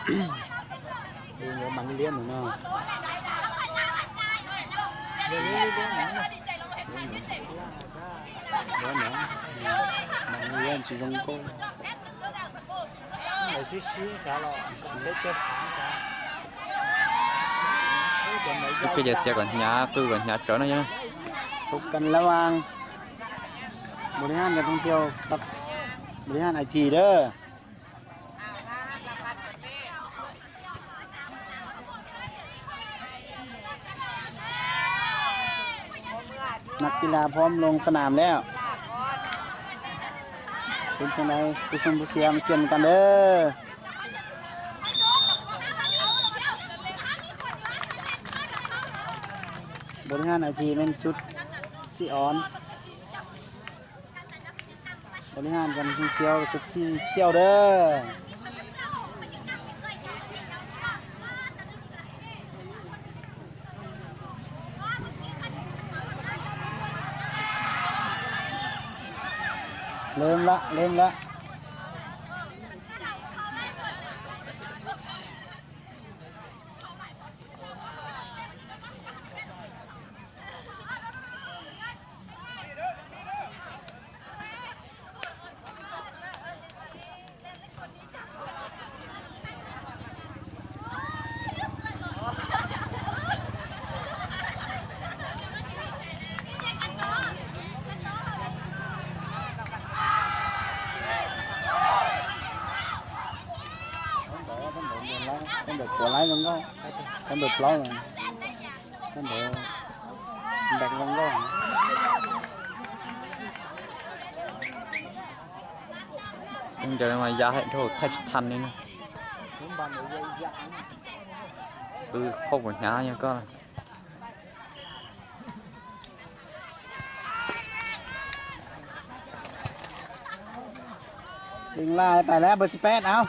ເອີ ມັນລຽນເນາະ ລຽນເນາະ ມັນລຽນຊິລົງໂກ ຄືຈະເສຍກ່ອນຫຍ້າ ຄືກ່ອນຫຍ້າຈອຍເນາະ. ພົບກັນລະຫວ່າງບໍລິຫານການທ່ອງທ່ຽວກັບບໍລິຫານໄອທີເດີ. ນັກກິລາພ້ອມລົງສະໜາມແລ້ວ ເປັນຈັ່ງໃດ ຜູ້ຊົມຜູ້ເຊຍມາຊຽມກັນເດີ. ບໍລິຫານໄອທີແມ່ນຊຸດສີອ່ອນ. ບໍລິຫານການທ່ອງທ່ຽວຊຸດສີຂຽວເດີ. ເລີ່ມລະ ເລີ່ມລະ. ເພິ່ນຈະມາຢາກໃຫ້ໂທດໃຫ້ທັນນີ້ນະ. ຄືຄົບຫຍ້າຫຍັງກໍ ເກັ່ງຫຼາຍ ໄປແລ້ວ ເບີສິບແປດ ເອົາ.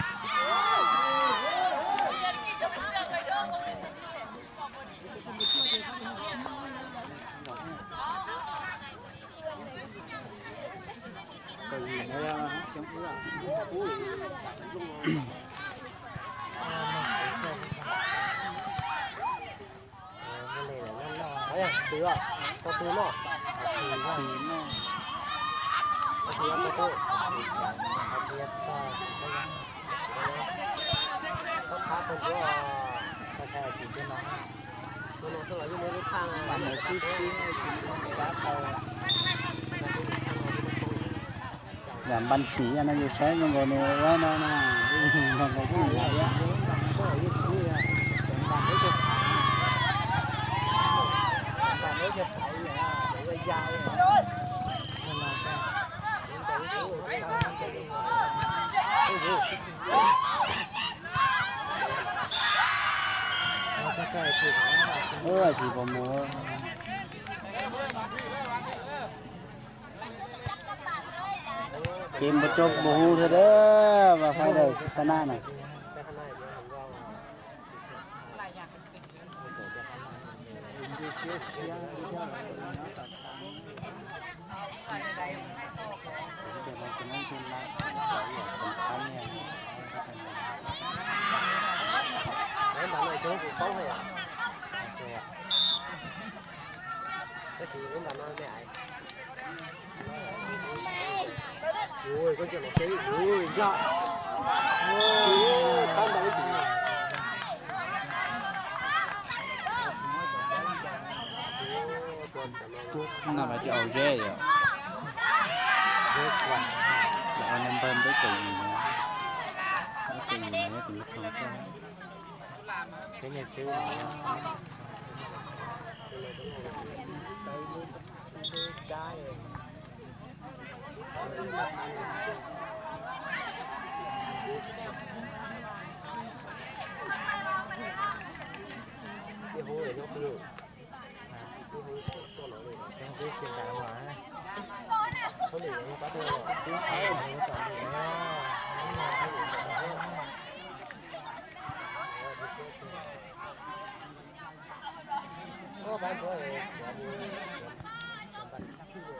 ຍາມບັນສີອັນນັ້ນຢູ່ໃສ ມັນກໍເນວ່ານັ້ນນະ ມັນກໍຢູ່ໃສ. ເອີ ທີ່ບໍ່ໝົດ ເກມບໍ່ຈົບບໍ່ຮູ້ເທື່ອເດີ ວ່າຝ່າຍໃດຊິຊະນະນະ.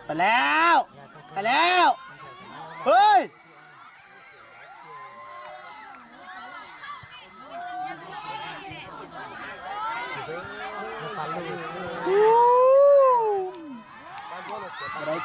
ໄປແລ້ວ ໄປແລ້ວ ເຮີ້ຍ.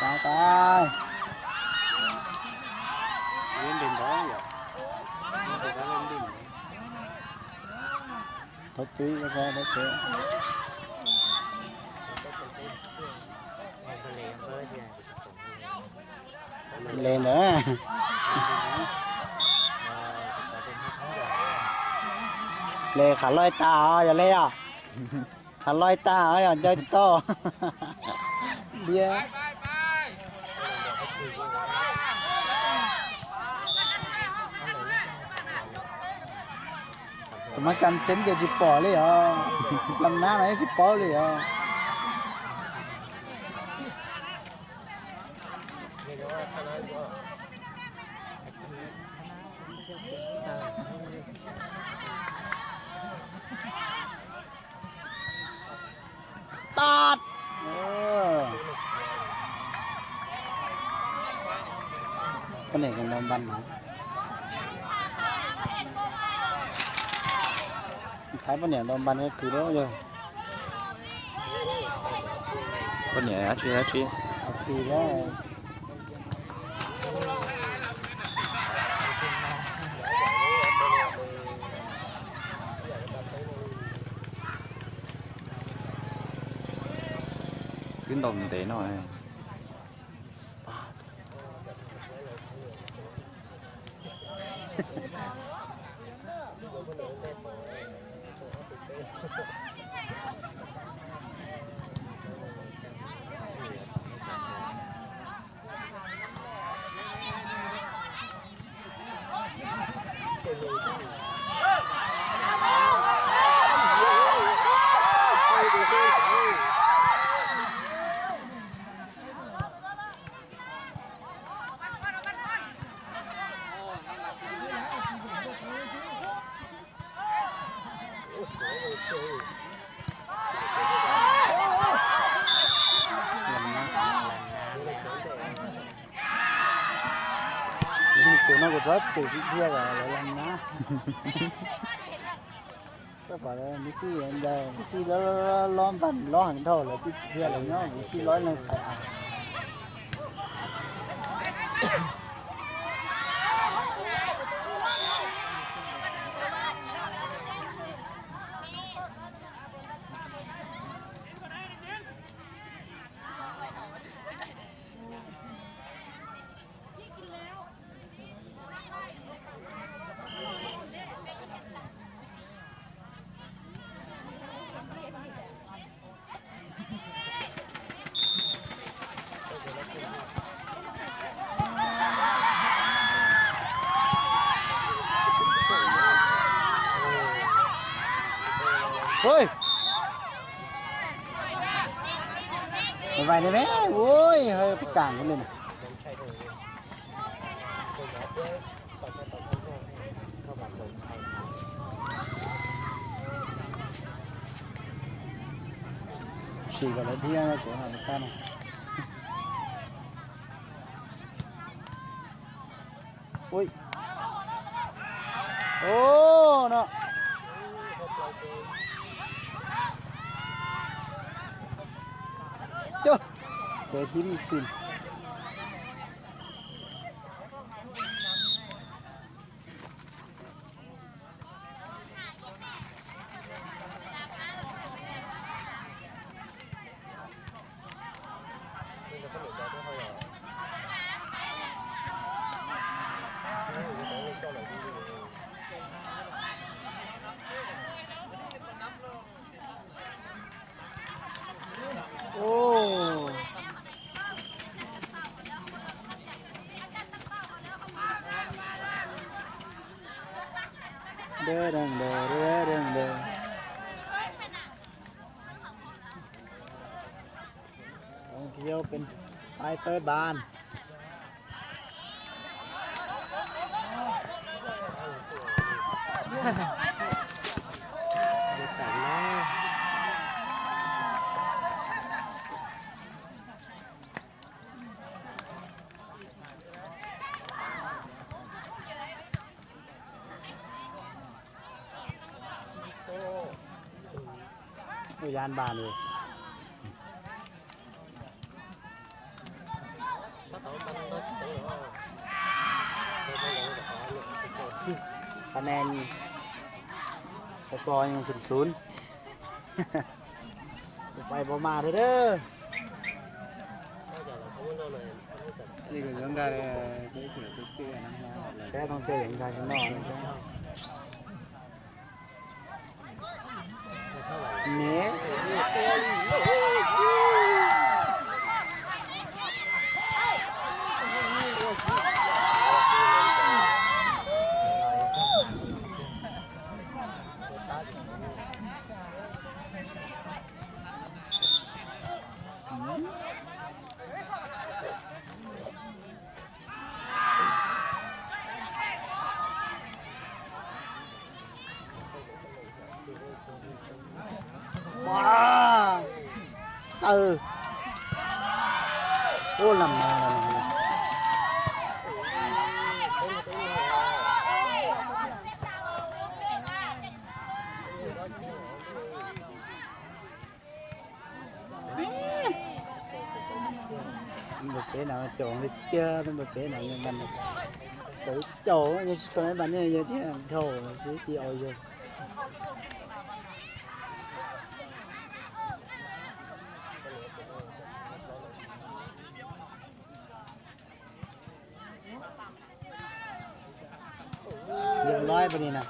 ສາຍຕາຍ ເຫຼັ້ນເດັ່ນບໍ່ ເຫຼັ້ນເດັ່ນບໍ່ ເຫຼັ້ນເດັ່ນ ທົບຕຸ້ຍກໍແທ້ໄດ້ເຕະ ເຫຼັ້ນເດີ ເລຂາລອຍຕາ ຢ່າເລອ່ະ ຂາລອຍຕາ ເຈົ້າຊິໂຕ ເດຍ ມາກັນເຊັນເດ ຊິປໍເລີຍ ລຳໜ້ານະ ຊິປໍເລີຍ. ຕາດ ເອີ ປາແໜກດອມບັນ ໄທປາແໜກດອມບັນກໍຄືໂລຢູ່ ປາແໜກອາຊີບ ອາຊີບແລ້ວ. ຂຶ້ນດອກເຕະໜ້ອຍ ໂຕນັ້ນກໍຈະເຕະຊິເທຍກະລະລຳນະ ກໍປະເມຊິອັນໃດ ເມຊິລອມປັນລອງເທົ່າລະຕິເທຍລະເນາະ ເມຊິລອຍລະໄປ. ໄວໆ ໄດ້ແມ ໂອ້ຍ ເຮີຍ ໄປກາງພຸ້ນເລີຍ ສີ່ກວ່ານາທີແລ້ວ ໂກນອອກມາແລ້ວ. ໂອ້ຍ ໂອ້ ເນາະ ໂຈະ ແກຖິ້ມຊິນ. ໂອ້ ເດີເດີເດີເດີເດີ ທ່ອງທ່ຽວເປັນຝ່າຍເປີດບານ. ໂອ້ ຢ້ານບານເລີຍ ຄະແນນສະກໍຍັງສູນສູນ ບໍ່ໄປບໍ່ມາເດີ. ແຕ່ຕ້ອງເຈີກັນຂ້າງນອກ ນີ້. ວ້າ ເຊີ ໂອ້ ລຳມາ ລຳມາ. ມັນບໍ່ເປັນຫຍັງ ຈອງໄດ້ເທື່ອ ມັນບໍ່ເປັນຫຍັງ ມັນໂຕໂຕ ຢູ່ຕົງນັ້ນບັດນີ້ ຢູ່ທີ່ໂທ ຊິຕີເອົາຢູ່. ຮຽບຮ້ອຍບາດນີ້ນະ.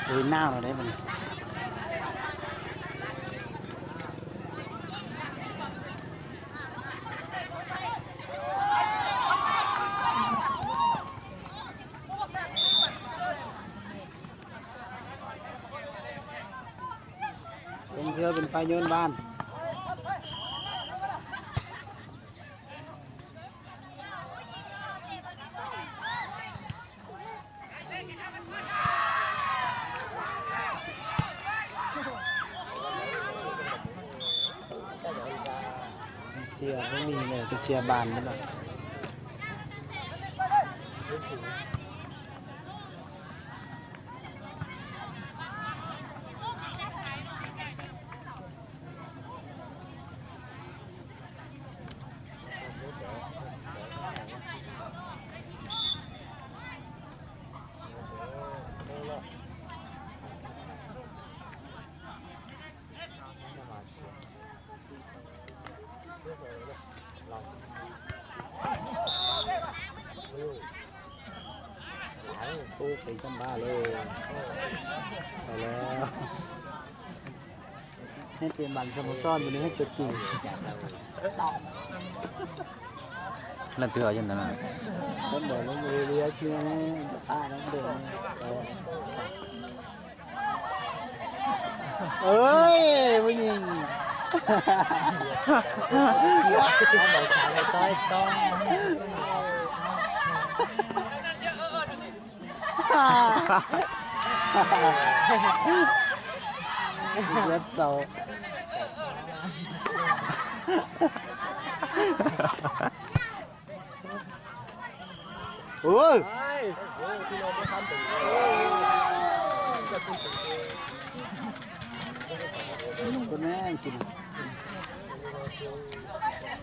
ໂອ້ຍ ໜາວແລ້ວເດ້ບັດນີ້. ລົງເທື່ອເປັນຝ່າຍໂຍນບານ. ເສຍບໍ່ມີເລີຍ ໄປເສຍບານເບິດແລ້ວ. ໂອ້ ໄປຈຳບ້າເລີຍ ໄປແລ້ວ. ໃຫ້ເປັນບານສະໂມສອນ ບໍ່ໄດ້ໃຫ້ຕົວຈິງ. ລະເທື່ອຈັ່ງນັ້ນນະ ຄົນບໍ່ລົງເຮືອເຮືອເຊື່ອແມ່ນຈະປານ້ຳເດີ ເອີຍ ຜູ້ຍິງ ເລືອດເຊົາ ໂອ້ຍ ຄົນແມ່ງກິນ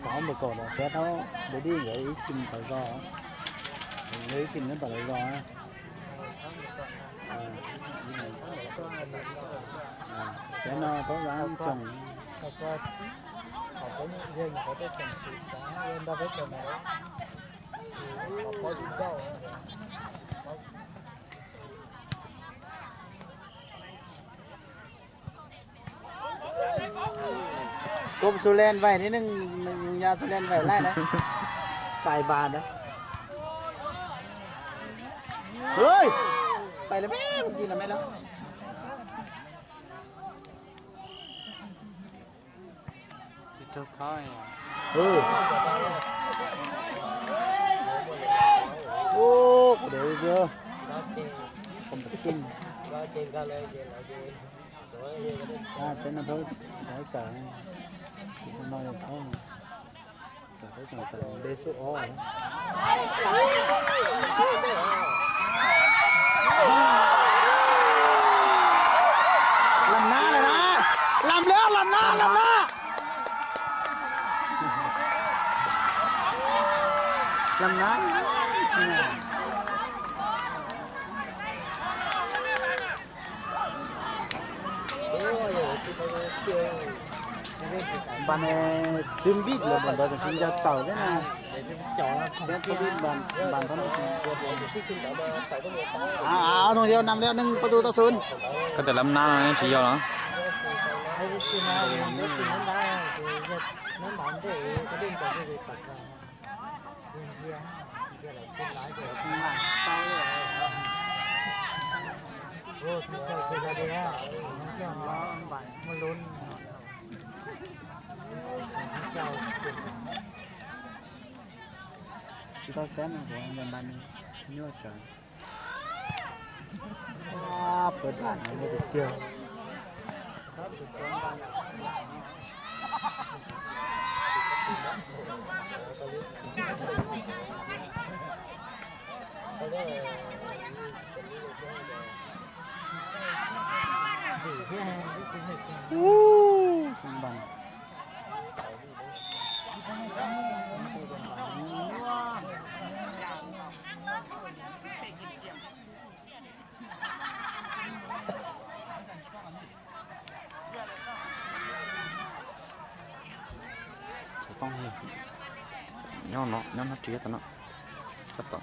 ເອົາມາກ່ອນ ແຕ່ເຮົາບໍ່ດີເລີຍ ກິນໄປກໍເລີຍ ກິນກັນໄປກໍ ກົບຊູແລນໄວນິດໜຶ່ງ ຍຸງຍາຊູແລນໄວຫຼາຍນະ ປາຍບານນະ ເຮີ້ຍ ໄປແລ້ວແມ່ ກິນແລ້ວແມ່ແລ້ວ ເອີ ໂອ້ ເດີ ເດີ ຄອມເປັນຊິນ ອາ ເປັນອຳເພີ ໄດ້ກາງ ນ້ອຍເທົ່າ ເບຊູອໍ ລຳໜ້າແລ້ວນະ ລຳແລ້ວ ລຳໜ້າ ລຳໜ້າ ລຳໜ້າ. ບາດນີ້ຕື່ມບີບເລີຍ ບາດນີ້ຈຶ່ງຈະເຕົາເດ້ນະ ແບບໂຄວິດ ບາດ ບາດເທົ່ານັ້ນ ອາ ເອົາ ໜຶ່ງດຽວນຳແລ້ວ ໜຶ່ງປະຕູຕໍ່ສູນ ກໍແຕ່ລຳໜ້ານັ້ນຊິເຍົາເນາະ. ຊິເຂົ້າແຊມ ເບິ່ງບາດນີ້ ຍົວະຈອຍ. ເປີດບ້ານໃຫ້ເດັກທ່ຽວ ໂອ້ ສຳບັນ. ຕ້ອງເຮັດ ຍ້ອນເນາະ ຍ້ອນເຮົາເຈັບເນາະ ຄັບຕໍ່.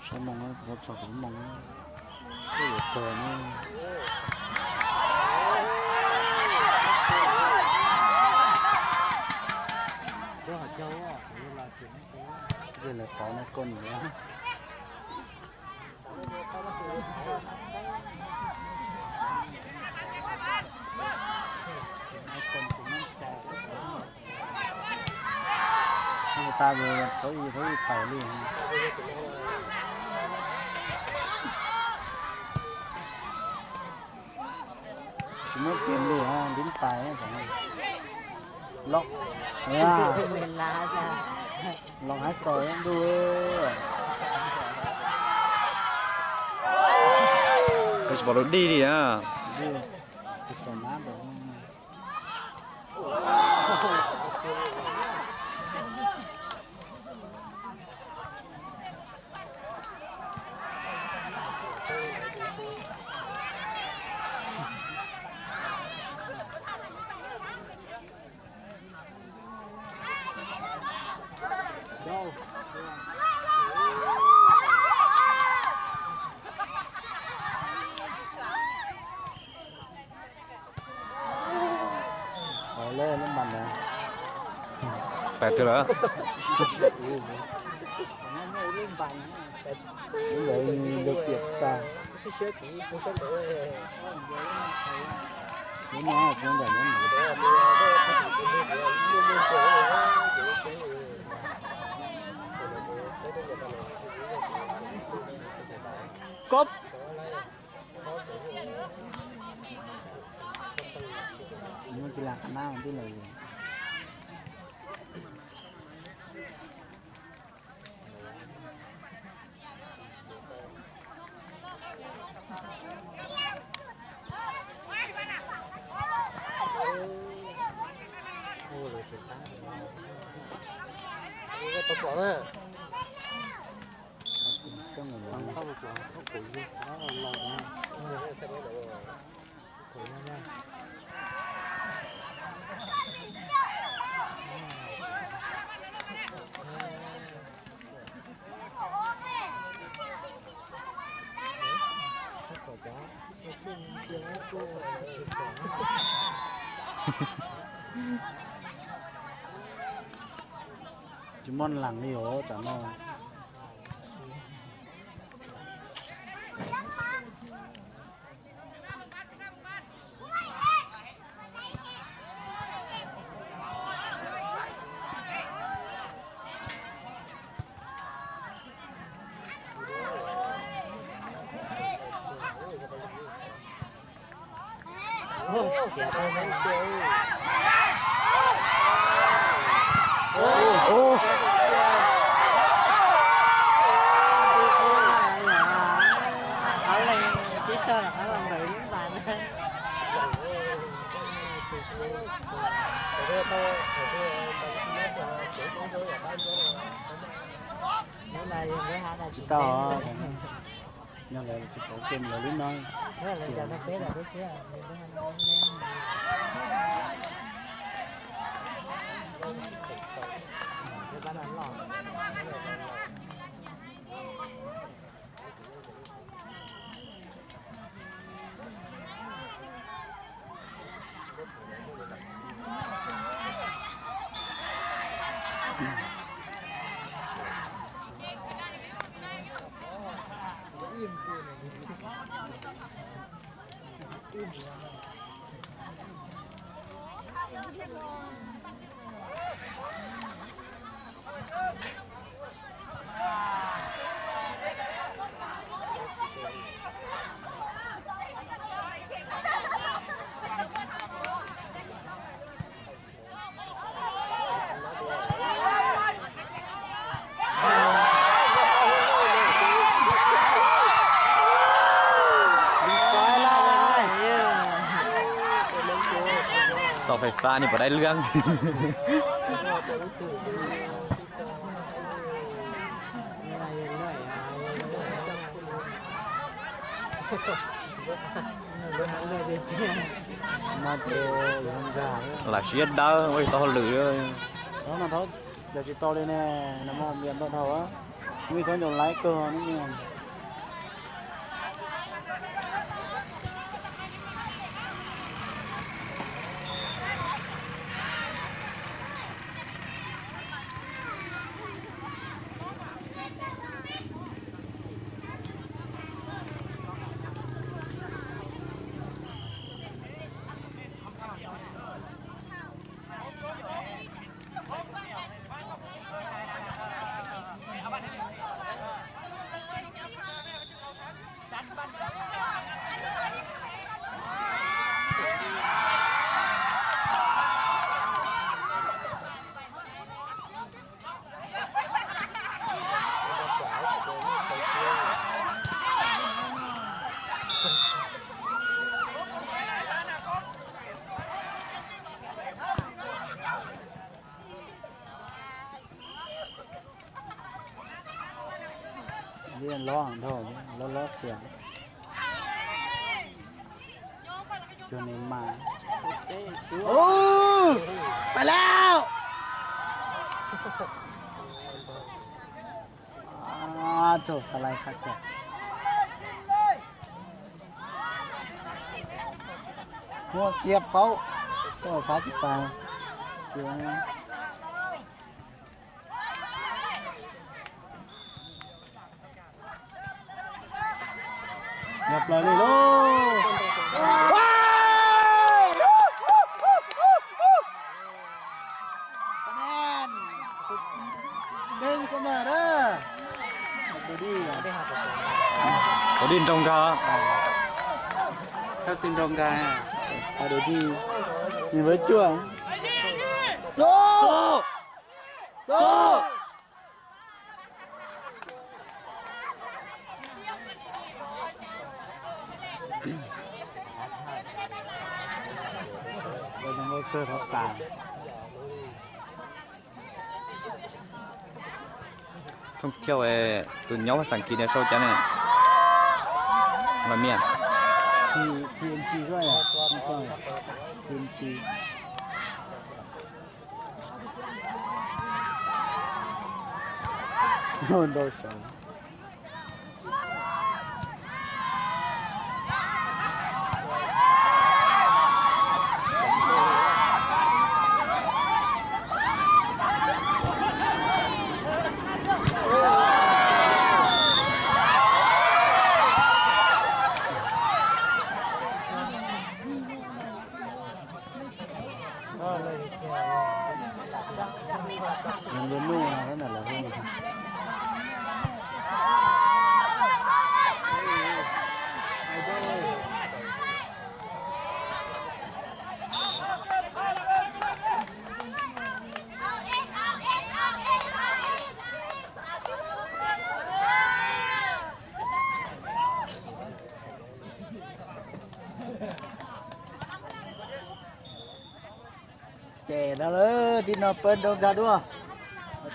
ໃສ່ມອງແລ້ວ ເກືອບສອງມອງແລ້ວ ໂອ້ ເກີນນີ້ ເຈົ້າ ເຈົ້າ ເວລາເປັນ ເປັນແລ້ວເປົາໃນກົ້ນເລີຍ. ຕາເບີເຂົາອີເຂົາອີເຂົາອີເຂົາລີ້ ຊິໝົດເກມລີ້ ຫາ ຫຼິ້ນປາຍ ລັອກ ເວລາ ລອງຫາຊ່ອຍດູ ເອີ ກໍຊິບອກໂດດດີດີນະ ດີ ຕິດຕໍ່ມາບໍ່ ໂ ເອີ ເລື່ອງບັນນະ ແປດເທື່ອແລ້ວ ເລື່ອງບັນນະ ເອີ ເລືອກປຽກຕາ ນີ້ມາສຽງແບບນັ້ນ ກົບ ມັນກິລາຄະນະມັນຕິເລີຍ. ໂອ້ ໂອ້ ຕົວປອມນະ. ຈຸມອນຫຼັງນີ້ໂຫ ຈານອນ. ໂອ້ ເສຍໄປແລ້ວ ໂອ້ ໂອ້ ເອົາເລີຍ ຕິດຕໍ່ເອົາເລີຍບາດ. ຕິດຕໍ່ ຍັງໄດ້ສອງເກມເລັກນ້ອຍ ເສຍ. ເສົາໄຟຟ້ານີ້ບໍ່ໄດ້ເລື່ອງ. ມາເດ ລາຊຽດເດີ ໂອ້ຍ ຕໍ່ເຫຼືອ ເອົານະເຖົ້າ ຢາກຊິຕໍ່ເລີຍແນ່ ນຳມອບວຽນຕໍ່ເຖົ້າ ມີຄົນຢາກໄລເກີນນີ້. ວຽນລ້ອງເທົ່າ ລ້ອໆສຽງ ໂຈເນມາ ໂອ້ ໄປແລ້ວ ອາ ໂທ້ ສະໄລຄັກແທ້. ຫົວສຽບເຂົ້າ ຊອຍຟ້າຈິດປາ ຮຽບຮ້ອຍເລີຍໂລ. ຄະແນນ ໜຶ່ງສະເໝີເດີ. ໂຕດີ ໂຕດິນຕົງກາ ເຂົ້າຕິງຕົງກາ ໂຕດີ ມີໄວ້ຈວງ ໂຊ ໂຊ ໂຊ. ທ່ອງທ່ຽວ ເອີ ຕຸນເຍົາພາສາອັງກິດໃນໂຊຈັນນີ້ ມາເມຍ ທີ ທີເອັມຈີ ດ້ວຍ ທີເອັມຈີ. ໂດນໂດນ. ມັນບໍ່ຮູ້ວ່າຂະໜາດລະເຮົາ. ແຈນະເລີ ຕິດນອນເປີດດົງກາດ້ວຍ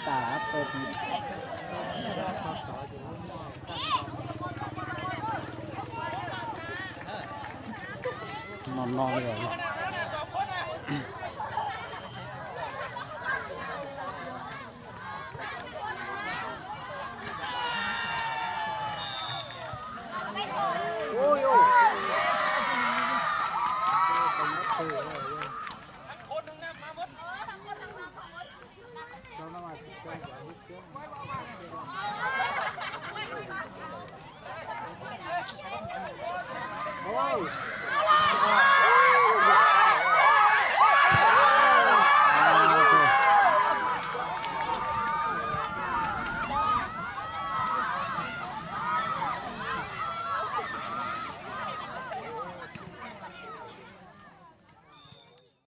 ຕາເປີດ ນອນໆ ເລີຍ.